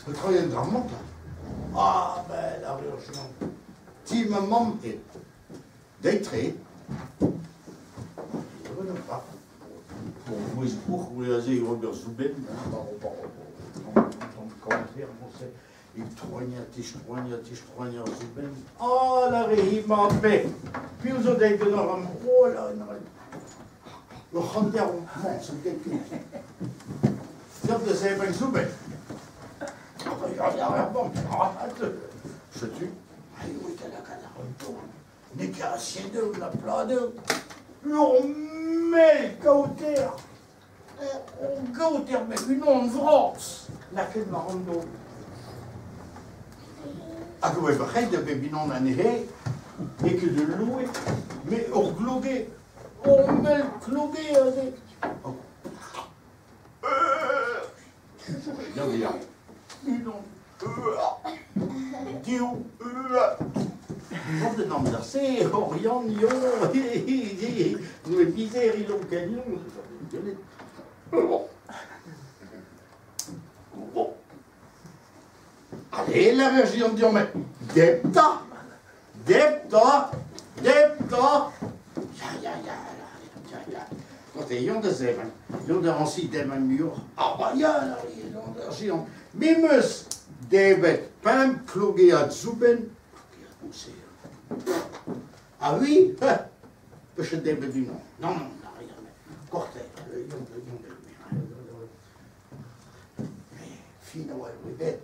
Petra eo an dra-mañ 'ta? Ah ben, ar ur Ti ma mamm eo. Deit-tre. Bon, mouezh bouc'h, aze e ober soubenn, E troignat, e stroignat, e stroignat ar soubenn. Ah, lâre hi, ma be! Piv zo deit ganeoc'h amañ? Oh là, Ur c'hanterv mañ zo deit Deoc'h da zebriñ soubenn. Ah ben, ya, ya, ya, bon, ah, setu, aet oa da lakaat ar un taol. N'eo ket asiedoù na pladoù. Ur mell kaoter! Ur gaoter met unan vras lakaet war an daol. Hag e oa bac'het da bep unan anezhe, n'eo ket ul loe, met ur gloge, ur mell kloge aze. Ya, unan, div, Mont en amzer-se, Oriant, yo, n'oe mizer ilon ken Allez, la région diommet. Depta, depta, depta. Ya, ya, ya, ya, ya. Quand e yon da zeven, yon da ansi demen muioc'h. Ah ba ya, yon da géant. Me 'meus debret pemp klogead soubenn. Ah oui, peus ket debret unan. Non, non, na rien. Korte, yon yon Fin a oa bet.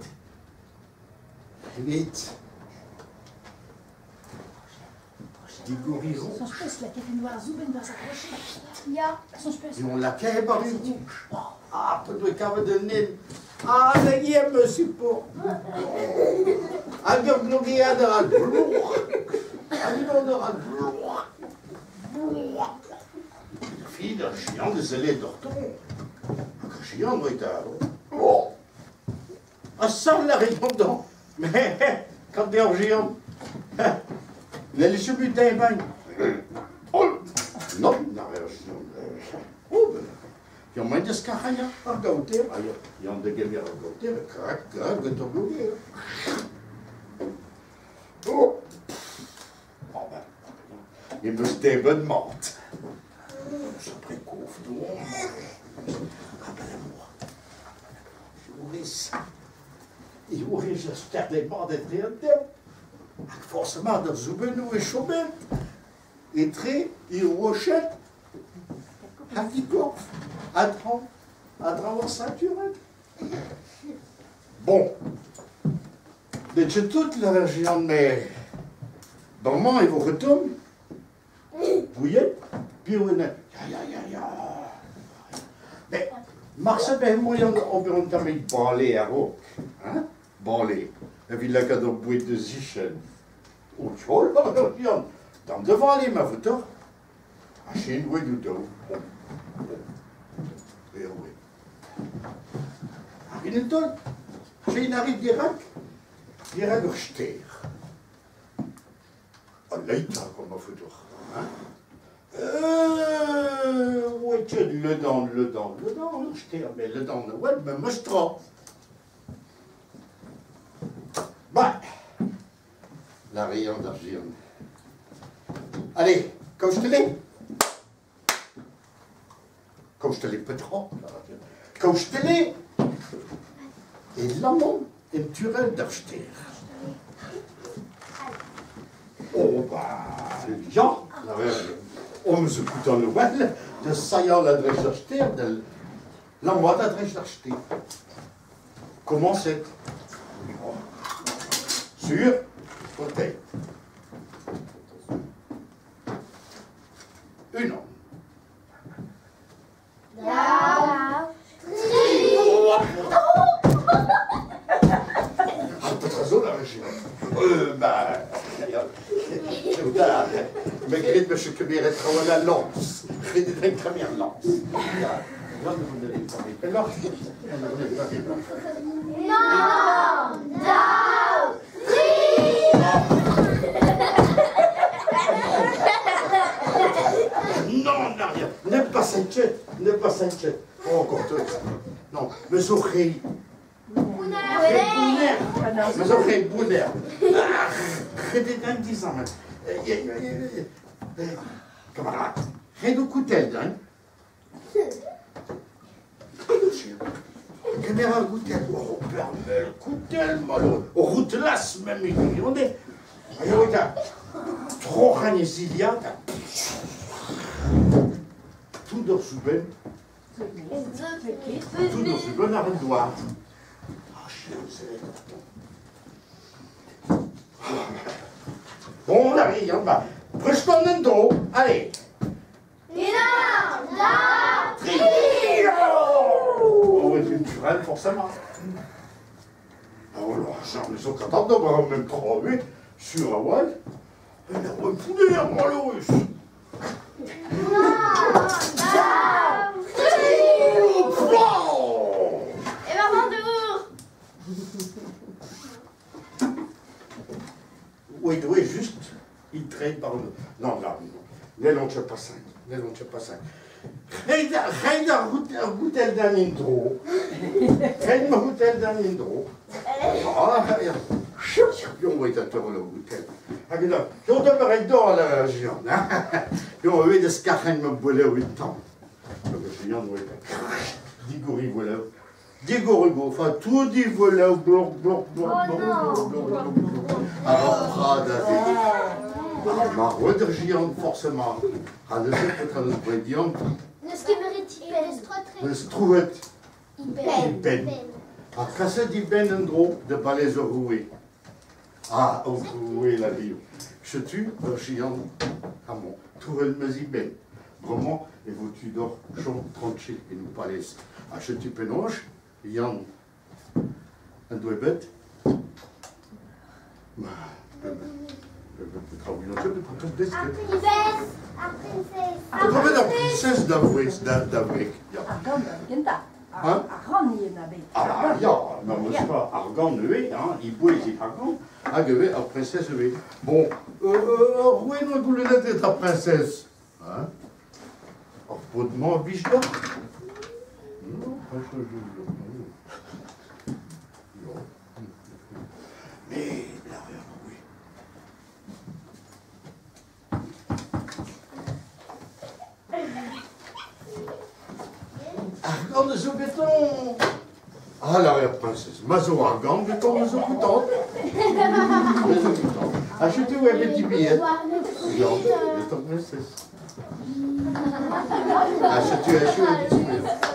Evit Digoriñ Soñj 'peus lakaet un war soubenn 'barzh ar roched? Ya. Soñj 'peus? On lakaet 'barzh ar rouge. Ah, pa doe kavet un hent. Ah, da ivez me support. Hag ur blogead a ra blouc'h. Hag unan a ra blouc'h. Blouc'h. Fin ar jian da sellet doc'hton. Hag ar jian oa eta. Oh! Ha sall a rit gantañ. Mais quand eo ar géant, n'hellez ket mui debriñ. Oh non, na ar géant. Oh ben, ya mañ da skarc'hañ ar gaoter. Ah ya, ya da gemer ar gaoter, krak, krak, gant ar bloger. Oh, oh ben, em eus debret mat. Sapre kof doan. Abalamour. Joris a sterde mat etre an dev, hag forzh mat ar soubennoù e choment etre e roched hag e gorf a-dreñv a-dreñv ar sañturenn. Bon, n'eo ket tout la région mais bremañ e vo retourn. Gouiet, piv eo Ya, ya, ya, ya. Mais marse bet moaien ober un tammig bale a-raok, hein? Bale, evit lakaat ur boued da zichen. O tchol, Yann, dam da vale ma vo Ha sin boued out daou. Eo, Ar en taol, sin a rit dirak, dirak ur stêr. Al leitañ gant ma foutour, hein? Oa ket ledan, ledan, ledan, ur stêr, met ledan a oa memes tra. Bah, la riant d'ar jian. Allez, kaoustele Kaoustele petra? Kaoustele e lamont en turell d'ar stêr. Oh bah, ya, on eus kout an wel da sailhañ a-dreuz ar stêr, da lammat a-dreuz ar stêr. Komañset. Sur, peut-être. Unan. Daou, tri. Ah, petra zo la région Bah, me gred me kemeret traoù la lañs. Redet en kemer lañs. Ya, pelloc'h. Non, daou, tri. Non, na rien. Ne pas s'inquiète, ne pas s'inquiète. Oh, encore deux. Non, mais zo re. Re bounner. Ma zo re bounner. Redet an dizammet. Kamarad, ret ho koutell din. Kemer ar goutell. Oh, permel, koutell, malo. Routlas mem e gwirionez. Ha eo eta troc'hañ e zilhad ha tout ur soubenn. Tout ur soubenn àr an douar. Ah, sellet. Bon, a ri, ba, prest an en-dro, allez. Unan, daou, tri! Oh, c'est naturel, forcément. Oh là, j'en zo capable d'ober même tra, oui, sur a oa. Un ur pouner, malheurus. Unan, daou, tri! Oh, E war an dour! Oui, oui, juste, il traite par le... Non, non, non, ne l'on pas cinq, ne l'on pas cinq. Red ar goutel d'un indro. Red ma goutel d'un indro. Ah, ya. Pion oa eta ur goutel. Hag eno, pion da red dor la jian, hein. Pion oa da skarc'hen ma boelev un tamm. Hag a jian oa eta digori boelev. Digori go, enfin, tout di boelev, blok, blok, blok, blok, blok, blok, blok, blok. Alors, prad a vez. Ma roet jian, forcément. Ha neuze petra neus bret dian. Neus kemeret i penn. Neus trouet I penn. i benn. Ha kaset i benn en dro de balez ur roue. Ah, ur roue la viv. Chetu ur jian amon. Trouet meus i benn. Bremañ e vo tu d'or chom tranchil e nou palez. Ha chetu penaos, Yann an doe bet. Ma, petra ouian ket, petra desket. I benn, ar priñsez. Petra bet ar priñsez da vouez, da wreg, ya. Ar gant gentañ. Hein? Ar ran ivez na bet. Ah, ya, non, mais c'est pas ar gant ivez, hein, i bouez ar gant, hag ivez ar priñsez ivez. Bon, roue noa goulennet et ar priñsez. Hein? Ar paotr-mañ a blij deoc'h? Non, pas Non. Mais la roue. Ar gant a zo beton. Ah, la princesse, ma zo ar gant beton a zo koutant. A zo koutant. Achetez un petit billet. Yann, beton princesse. Achetez un petit billet.